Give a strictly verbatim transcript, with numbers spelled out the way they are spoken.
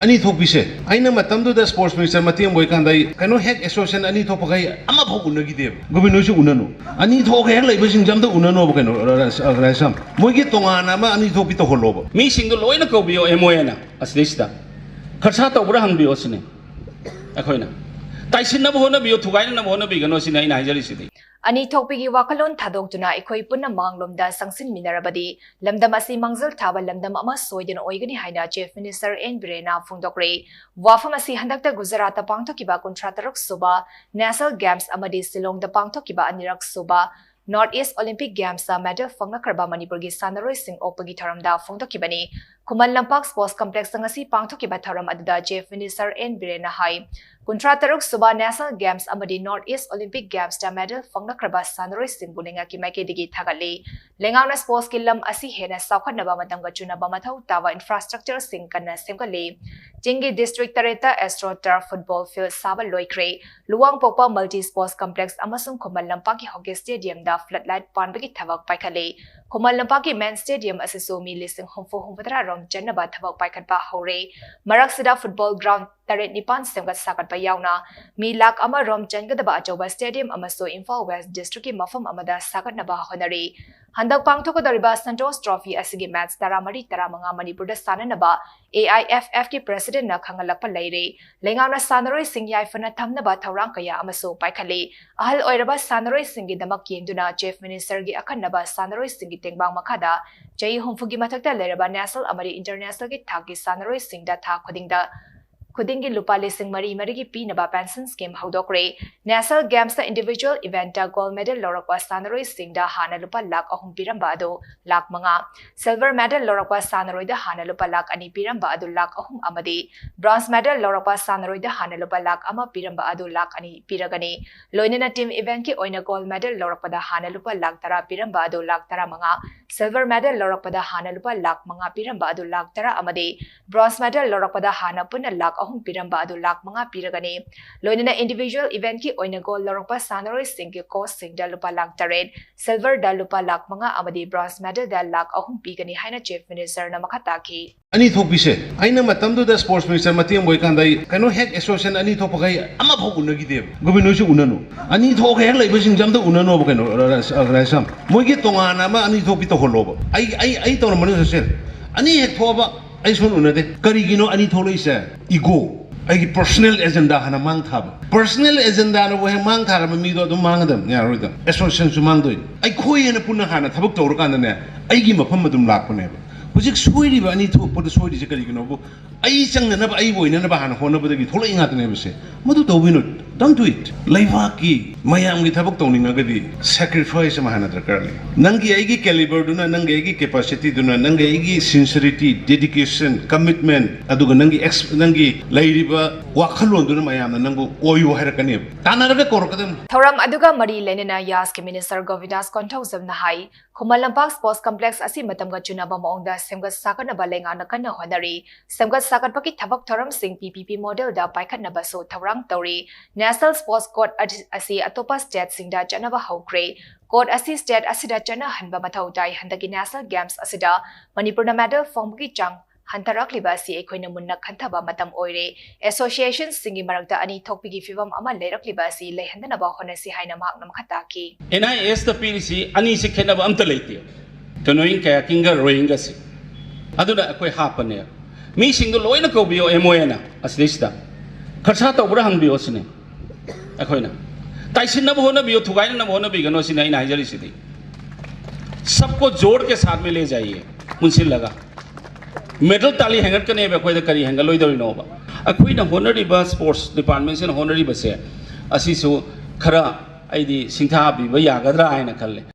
ꯑꯅꯤ ꯊꯣꯛꯄꯤꯁꯦ, ꯑꯩꯅ ꯃꯇꯝꯗꯨꯗ ꯁ꯭ꯄꯣꯔꯠꯁ ꯃꯤꯅꯤꯁꯇꯔ ꯃꯇꯦꯡ ꯑꯣꯏꯀꯥꯟꯗ ꯑꯩ ꯀꯩꯅꯣ ꯍꯦꯛ ꯑꯦꯁꯣꯁꯤꯌꯦꯁꯟ ꯑꯅꯤ ꯊꯣꯛꯄꯈꯩ ꯑꯃꯐꯥꯎ ꯎꯅꯈꯤꯗꯦꯕ꯫ ꯒꯣꯕꯤꯟ ꯍꯣꯏꯁꯨ ꯎꯅꯅꯨ, ꯑꯅꯤ ꯊꯣꯛꯑꯒ ꯍꯦꯛ ꯂꯩꯕꯁꯤꯡꯁꯦ ꯑꯝꯇ ꯎꯅꯅꯣꯕ꯫ ꯀꯩꯅꯣ ꯔꯥꯏꯁꯝ, ꯃꯣꯏꯒꯤ ꯇꯣꯉꯥꯟꯅ ꯑꯃ ꯑꯅꯤ ꯊꯣꯛꯄꯤ ꯇꯧꯍꯜꯂꯣꯕ꯫ ꯃꯤꯁꯤꯡꯗꯣ ꯂꯣꯏꯅ ꯀꯧꯕꯤꯌꯣ ꯑꯦꯝ ꯑꯣ ꯑꯦꯅ ꯑꯁꯤꯗꯩꯁꯤꯗ ꯈꯔꯁꯥ ꯇꯧꯕ꯭ꯔꯥ ꯍꯪꯕꯤꯌꯣ ꯁꯤꯅꯤ꯫ ꯑꯩꯈꯣꯏꯅ ꯇꯥꯏꯁꯤꯟꯅꯕ ꯍꯣꯠꯅꯕꯤꯌꯣ, ꯊꯨꯒꯥꯏꯅꯅꯕ ꯍꯣꯠꯅꯕꯤꯒꯅꯣ ꯁꯤꯅꯤ ꯑꯩꯅ ꯍꯥꯏꯖꯔꯤꯁꯤꯗꯤ꯫ ꯑꯅꯤ ꯊꯣꯛꯄꯤꯒꯤ ꯋꯥꯈꯜꯂꯣꯟ ꯊꯥꯗꯣꯛꯇꯨꯅ ꯑꯩꯈꯣꯏ ꯄꯨꯟꯅ ꯃꯥꯡꯂꯣꯝꯗ ꯆꯪꯁꯤꯟꯃꯤꯟꯅꯔꯕꯗꯤ ꯂꯝꯗꯝ ꯑꯁꯤ ꯃꯥꯡꯖꯤꯜ ꯊꯥꯕ ꯂꯝꯗꯝ ꯑꯃ ꯁꯣꯏꯗꯅ ꯑꯣꯏꯒꯅꯤ ꯍꯥꯏꯅ Chief Minister N Biren ꯅ ꯐꯣꯡꯗꯣꯛꯈ꯭ꯔꯦ꯫ ꯋꯥꯐꯝ ꯑꯁꯤ ꯍꯟꯗꯛꯇ ꯒꯨꯖꯔꯥꯠꯇ ꯄꯥꯡꯊꯣꯛꯈꯤꯕ ꯀꯨꯟꯊ꯭ꯔꯥ ꯇꯔꯨꯛ ꯁꯨꯕ National Games ꯑꯃꯗꯤ ꯁꯤꯂꯣꯡꯗ ꯄꯥꯡꯊꯣꯛꯈꯤꯕ ꯑꯅꯤꯔꯛ ꯁꯨꯕ North East Olympic Games ꯇ medal ꯐꯪꯂꯛꯈ꯭ꯔꯕ ꯃꯅꯤꯄꯨꯔꯒꯤ ꯁꯥꯟꯅꯔꯣꯏꯁꯤꯡ ꯑꯣꯛꯄꯒꯤ ꯊꯧꯔꯝꯗ ꯐꯣꯡꯗꯣꯛꯈꯤꯕꯅꯤ꯫ ꯈꯨꯃꯟ ꯂꯝꯄꯥꯛ Sports Complex ꯇ ꯉꯁꯤ ꯄꯥꯡꯊꯣꯛꯈꯤꯕ ꯊꯧꯔꯝ ꯑꯗꯨꯗ Chief Minister N Biren ꯅ ꯍꯥꯏ, ꯀꯨꯟꯊ꯭ꯔꯥ ꯇꯔꯨꯛ ꯁꯨꯕ National Games ꯑꯃꯗꯤ North East Olympic Games ꯇ medal ꯐꯪꯂꯛꯈ꯭ꯔꯕ ꯁꯥꯟꯅꯔꯣꯏꯁꯤꯡꯕꯨ ꯂꯩꯉꯥꯛꯀꯤ ꯃꯥꯏꯀꯩꯗꯒꯤ ꯊꯥꯒꯠꯂꯤ꯫ ꯂꯩꯉꯥꯛꯅ sports ꯀꯤ ꯂꯝ ꯑꯁꯤ ꯍꯦꯟꯅ ꯆꯥꯎꯈꯠꯅꯕ ꯃꯇꯝꯒ ꯆꯨꯅꯕ ꯃꯊꯧ ꯇꯥꯕ infrastructure ꯁꯤꯡ ꯀꯟꯅ ꯁꯦꯝꯒꯠꯂꯤ꯫ ꯆꯤꯡꯒꯤ district ꯇꯔꯦꯠꯇ AstroTurf football field ꯁꯥꯕ ꯂꯣꯏꯈ꯭ꯔꯦ꯫ ꯂꯨꯋꯥꯡꯄꯣꯛꯄ Multi Sports Complex ꯑꯃꯁꯨꯡ ꯈꯨꯃꯟ ꯂꯝꯄꯥꯛꯀꯤ hockey stadium ꯗ floodlight ꯄꯥꯟꯕꯒꯤ ꯊꯕꯛ ꯄꯥꯏꯈꯠꯂꯤ꯫ ꯈꯨꯃꯟ ꯂꯝꯄꯥꯛꯀꯤ main stadium ꯑꯁꯤꯁꯨ ꯃꯤ ꯂꯤꯁꯤꯡ ꯍꯨꯝꯐꯨ ꯍꯨꯝꯐꯨꯇꯔꯥ ꯔꯣꯝ ꯆꯟꯅꯕ ꯊꯕꯛ ꯄꯥꯏꯈꯠꯄ ꯍꯧꯔꯦ꯫ ꯃꯔꯛꯁꯤꯗ football ground ꯇꯔꯦꯠ ꯅꯤꯄꯥꯟ ꯁꯦꯝꯒꯠ ꯁꯥꯒꯠꯄ ꯌꯥꯎꯅ ꯃꯤ ꯂꯥꯈ ꯑꯃ ꯔꯣꯝ ꯆꯟꯒꯗꯕ ꯑꯆꯧꯕ stadium ꯑꯃꯁꯨ ꯏꯝꯐꯥꯜ West district ꯀꯤ ꯃꯐꯝ ꯑꯃꯗ ꯁꯥꯒꯠꯅꯕ ꯍꯣꯠꯅꯔꯤ꯫ ꯍꯟꯗꯛ ꯄꯥꯡꯊꯣꯛꯀꯗꯧꯔꯤꯕ Santosh Trophy ꯑꯁꯤꯒꯤ match ꯇꯔꯥꯃꯔꯤ, ꯇꯔꯥꯃꯉꯥ ꯃꯅꯤꯄꯨꯔꯗ ꯁꯥꯟꯅꯅꯕ A I F F ꯀꯤ president ꯅ ꯈꯪꯍꯜꯂꯛꯄ ꯂꯩꯔꯦ꯫ ꯂꯩꯉꯥꯛꯅ ꯁꯥꯟꯅꯔꯣꯏꯁꯤꯡ ꯌꯥꯏꯐꯅ ꯊꯝꯅꯕ ꯊꯧꯔꯥꯡ ꯀꯌꯥ ꯑꯃꯁꯨ ꯄꯥꯏꯈꯠꯂꯤ꯫ ꯑꯍꯜ ꯑꯣꯏꯔꯕ ꯁꯥꯟꯅꯔꯣꯏꯁꯤꯡꯒꯤꯗꯃꯛ ꯌꯦꯡꯗꯨꯅ Chief Minister ꯒꯤ ꯑꯈꯟꯅꯕ ꯁꯥꯟꯅꯔꯣꯏꯁꯤꯡꯒꯤ ꯇꯦꯡꯕꯥꯡ ꯃꯈꯥꯗ ꯆꯍꯤ ꯍꯨꯝꯐꯨꯒꯤ ꯃꯊꯛꯇ ꯂꯩꯔꯕ national ꯑꯃꯗꯤ international ꯒꯤ ꯊꯥꯛꯀꯤ ꯁꯥꯟꯅꯔꯣꯏꯁꯤꯡꯗ ꯊꯥ ꯈꯨꯗꯤꯡꯗ ꯈꯨꯗꯤꯡꯒꯤ ꯂꯨꯄꯥ ꯂꯤꯁꯤꯡ ꯃꯔꯤ ꯃꯔꯤꯒꯤ ꯄꯤꯅꯕ pension scheme ꯍꯧꯗꯣꯛꯈ꯭ꯔꯦ꯫ National Games ꯇ individual event ꯇ gold medal ꯂꯧꯔꯛꯄ ꯁꯥꯟꯅꯔꯣꯏꯁꯤꯡꯗ ꯍꯥꯟꯅ ꯂꯨꯄꯥ ꯂꯥꯈ ꯑꯍꯨꯝ ꯄꯤꯔꯝꯕ ꯑꯗꯨ ꯂꯥꯈ ꯃꯉꯥ, silver medal ꯂꯧꯔꯛꯄ ꯁꯥꯟꯅꯔꯣꯏꯗ ꯍꯥꯟꯅ ꯂꯨꯄꯥ ꯂꯥꯈ ꯑꯅꯤ ꯄꯤꯔꯝꯕ ꯑꯗꯨ ꯂꯥꯈ ꯑꯍꯨꯝ ꯑꯃꯗꯤ bronze medal ꯂꯧꯔꯛꯄ ꯁꯥꯟꯅꯔꯣꯏꯗ ꯍꯥꯟꯅ ꯂꯨꯄꯥ ꯂꯥꯈ ꯑꯃ ꯄꯤꯔꯝꯕ ꯑꯗꯨ ꯂꯥꯈ ꯑꯅꯤ ꯄꯤꯔꯒꯅꯤ꯫ ꯂꯣꯏꯅꯅ team event ꯀꯤ ꯑꯣꯏꯅ gold medal ꯂꯧꯔꯛꯄꯗ ꯍꯥꯟꯅ ꯂꯨꯄꯥ ꯂꯥꯈ ꯇꯔꯥ ꯄꯤꯔꯝꯕ ꯑꯗꯨ ꯂꯥꯈ ꯇꯔꯥꯃꯉꯥ, silver medal ꯂꯧꯔꯛꯄꯗ ꯍꯥꯟꯅ ꯂꯨꯄꯥ ꯂꯥꯈ ꯃꯉꯥ ꯄꯤꯔꯝꯕ ꯑꯗꯨ ꯂꯥꯈ ꯇꯔꯥ ꯑꯃꯗꯤ bronze medal ꯂꯧꯔꯛꯄꯗ ꯍꯥꯟꯅ ꯄꯨꯟꯅ ꯂꯥꯈ ꯑꯍꯨꯝ ꯄꯤꯔꯝꯕ ꯑꯗꯨ ꯂꯥꯈ ꯃꯉꯥ ꯄꯤꯔꯒꯅꯤ꯫ ꯂꯣꯏꯅꯅ individual eventꯀꯤ ꯑꯣꯏꯅ gold ꯂꯧꯔꯛꯄ ꯁꯥꯟꯅꯔꯣꯏꯁꯤꯡꯒꯤ coachꯁꯤꯡꯗ ꯂꯨꯄꯥ ꯂꯥꯈ ꯇꯔꯦꯠ, silverꯗ ꯂꯨꯄꯥ ꯂꯥꯈ ꯃꯉꯥ ꯑꯃꯗꯤ bronze medalꯗ ꯂꯥꯈ ꯑꯍꯨꯝ ꯄꯤꯒꯅꯤ ꯍꯥꯏꯅ Chief Ministerꯅ ꯃꯈꯥ ꯇꯥꯈꯤ꯫ ꯑꯅꯤ ꯊꯣꯛꯄꯤꯁꯦ, ꯑꯩꯅ ꯃꯇꯝꯗꯨꯗ sports minister ꯃꯇꯦꯡ ꯑꯣꯏꯀꯥꯟꯗ ꯑꯩ ꯀꯩꯅꯣ ꯍꯦꯛ association ꯑꯅꯤ ꯊꯣꯛꯄꯈꯩ ꯑꯃꯐꯥꯎ ꯎꯅꯈꯤꯗꯦꯕ꯫ ꯒꯣꯕꯤꯟ ꯍꯣꯏꯁꯨ ꯎꯅꯅꯨ꯫ ꯑꯅꯤ ꯊꯣꯛꯑꯒ ꯍꯦꯛ ꯂꯩꯕꯁꯤꯡꯁꯦ ꯑꯝꯇ ꯎꯅꯅꯣꯕ ꯀꯩꯅꯣ, ꯔ-, ꯔ-, ꯔꯥꯙꯦꯁ꯭ꯌꯥꯝ꯫ ꯃꯣꯏꯒꯤ ꯇꯣꯉꯥꯟꯅ ꯑꯃ ꯑꯅꯤ ꯊꯣꯛꯄꯤ ꯇꯧꯍꯜꯂꯣꯕ꯫ ꯑꯩ, ꯑꯩ, ꯑꯩ ꯇꯧꯔꯝꯕꯅꯤ ꯁꯣꯁꯦꯜ꯫ ꯑꯅꯤ ꯍꯦꯛ ꯊꯣꯛꯑꯕ ꯑꯩ ꯁꯨꯡ ꯎꯅꯗꯦ꯫ ꯀꯔꯤꯒꯤꯅꯣ ꯑꯅꯤ ꯊꯣꯛꯂꯛꯏꯁꯦ? Ego꯫ ꯑꯩꯒꯤ personal agenda ꯍꯥꯟꯅ ꯃꯥꯡ ꯊꯥꯕ꯫ Personal agendaꯅꯕꯨ ꯍꯦꯛ ꯃꯥꯡ ꯊꯥꯔꯕ ꯃꯤꯗꯣ ꯑꯗꯨꯝ ꯃꯥꯡꯒꯗꯕꯅꯤ, ꯌꯥꯔꯣꯏꯗ꯫ Associationꯁꯨ ꯃꯥꯡꯗꯣꯏꯅꯤ꯫ ꯑꯩꯈꯣꯏ ꯍꯥꯏꯅ ꯄꯨꯟꯅ ꯍꯥꯟꯅ ꯊꯕꯛ ꯇꯧꯔꯀꯥꯟꯗꯅꯦ, ꯑꯩꯒꯤ ꯃꯐꯝ ꯑꯗꯨꯝ ꯂꯥꯛꯄꯅꯦꯕ꯫ ꯍꯧꯖꯤꯛ ꯁꯣꯏꯔꯤꯕ ꯑꯅꯤ ꯊꯣꯛꯄꯗ ꯁꯣꯏꯔꯤꯁꯦ ꯀꯔꯤꯒꯤꯅꯣꯕꯨ? ꯑꯩ ꯆꯪꯅꯅꯕ, ꯑꯩꯕꯨ ꯑꯣꯏꯅꯅꯕ ꯍꯥꯟꯅ ꯍꯣꯠꯅꯕꯗꯒꯤ ꯊꯣꯛꯂꯛꯏ ꯉꯥꯛꯇꯅꯦꯕꯁꯦ꯫ ꯃꯗꯨ ꯇꯧꯕꯤꯅꯨ꯫ Don't do it꯫ ꯂꯩꯕꯥꯛꯀꯤ ꯃꯌꯥꯝꯒꯤ ꯊꯕꯛ ꯇꯧꯅꯤꯡꯉꯒꯗꯤ sacrifice ꯑꯃ ꯍꯥꯟꯅ ꯗꯔꯀꯥꯔ ꯂꯩ꯫ ꯅꯪꯒꯤ ꯑꯩꯒꯤ caliberꯗꯨꯅ, ꯅꯪꯒꯤ ꯑꯩꯒꯤ capacityꯗꯨꯅ, ꯅꯪꯒꯤ ꯑꯩꯒꯤ sincerity, dedication, commitment, ꯑꯗꯨꯒ ꯅꯪꯒꯤ ex-, ꯅꯪꯒꯤ ꯂꯩꯔꯤꯕ ꯋꯥꯈꯜꯂꯣꯟꯗꯨꯅ ꯃꯌꯥꯝꯅ ꯅꯪꯕꯨ ꯑꯣꯏꯌꯨ ꯍꯥꯏꯔꯛꯀꯅꯦꯕ꯫ ꯇꯥꯟꯅꯔꯒ ꯀꯧꯔꯛꯀꯗꯕꯅꯤ꯫ ꯊꯧꯔꯝ ꯑꯗꯨꯒ ꯃꯔꯤ ꯂꯩꯅꯅ ꯌꯥꯁꯀꯤ Minister ꯒꯣꯕꯤꯟꯗꯥꯁ ꯀꯣꯟꯊꯧꯖꯝꯅ ꯍꯥꯏ, ꯈꯨꯃꯟ ꯂꯝꯄꯥꯛ Sports Complex ꯑꯁꯤ ꯃꯇꯝꯒ ꯆꯨꯅꯕ ꯃꯑꯣꯡꯗ ꯁꯦꯝꯒꯠ ꯁꯥꯒꯠꯅꯕ ꯂꯩꯉꯥꯛꯅ ꯀꯟꯅ ꯍꯣꯠꯅꯔꯤ꯫ ꯁꯦꯝꯒꯠ ꯁꯥꯒꯠꯄꯒꯤ ꯊꯕꯛ ꯊꯧꯔꯝꯁꯤꯡ P P P modelꯗ ꯄꯥꯏꯈꯠꯅꯕꯁꯨ ꯊꯧꯔꯥꯡ ꯇꯧꯔꯤ꯫ National Sports Code ꯑꯗꯤ-, ꯑꯁꯤ ꯑꯇꯣꯞꯄ stateꯁꯤꯡꯗ ꯆꯠꯅꯕ ꯍꯧꯈ꯭ꯔꯦ꯫ Code ꯑꯁꯤ state ꯑꯁꯤꯗ ꯆꯠꯅꯍꯟꯕ ꯃꯊꯧ ꯇꯥꯏ꯫ ꯍꯟꯗꯛꯀꯤ National Games ꯑꯁꯤꯗ ꯃꯅꯤꯄꯨꯔꯅ medal ꯐꯪꯕꯒꯤ ꯆꯥꯡ ꯍꯟꯊꯔꯛꯂꯤꯕ ꯑꯁꯤ ꯑꯩꯈꯣꯏꯅ ꯃꯨꯟꯅ ꯈꯟꯊꯕ ꯃꯇꯝ ꯑꯣꯏꯔꯦ꯫ Associationꯁꯤꯡꯒꯤ ꯃꯔꯛꯇ ꯑꯅꯤ ꯊꯣꯛꯄꯤꯒꯤ ꯐꯤꯚꯝ ꯑꯃ ꯂꯩꯔꯛꯂꯤꯕ ꯑꯁꯤ ꯂꯩꯍꯟꯗꯅꯕ ꯍꯣꯠꯅꯁꯤ ꯍꯥꯏꯅ ꯃꯍꯥꯛꯅ ꯃꯈꯥ ꯇꯥꯈꯤ꯫ N I S ꯇ ꯄꯤꯔꯤꯁꯤ ꯑꯅꯤꯁꯤ ꯈꯦꯠꯅꯕ ꯑꯝꯇ ꯂꯩꯇꯦ꯫ Canoeing, kayakingꯒ rowingꯒꯁꯤ꯫ ꯑꯗꯨꯅ ꯑꯩꯈꯣꯏ ꯍꯥꯞꯄꯅꯦ꯫ ꯃꯤꯁꯤꯡꯗꯣ ꯂꯣꯏꯅ ꯀꯧꯕꯤꯌꯣ M O Aꯅ ꯑꯁꯤꯗꯩꯁꯤꯗ꯫ ꯈꯔꯁꯥ ꯇꯧꯕ꯭ꯔꯥ ꯍꯪꯕꯤꯌꯣ ꯁꯤꯅꯤ꯫ ꯑꯩꯈꯣꯏꯅ ꯇꯥꯏꯁꯤꯟꯅꯕ ꯍꯣꯠꯅꯕꯤꯌꯨ, ꯊꯨꯒꯥꯏꯅꯅꯕ ꯍꯣꯠꯅꯕꯤꯒꯅꯣ ꯁꯤꯅꯤ ꯑꯩꯅ ꯍꯥꯏꯖꯔꯤꯁꯤꯗꯤ꯫ सबको जोड़ के साथ में ले जाइए, ꯄꯨꯟꯁꯤꯜꯂꯒ꯫ Medal tally ꯍꯦꯟꯒꯠꯀꯅꯦꯕ, ꯑꯩꯈꯣꯏꯗ ꯀꯔꯤ ꯍꯦꯟꯒꯠꯂꯣꯏꯗꯧꯔꯤꯅꯣꯕ? ꯑꯩꯈꯣꯏꯅ ꯍꯣꯠꯅꯔꯤꯕ sports departmentꯁꯤꯅ ꯍꯣꯠꯅꯔꯤꯕꯁꯦ ꯑꯁꯤꯁꯨ ꯈꯔ ꯑꯩꯗꯤ ꯁꯤꯡꯊꯥꯕꯤꯕ ꯌꯥꯒꯗ꯭ꯔꯥ ꯍꯥꯏꯅ ꯈꯜꯂꯦ꯫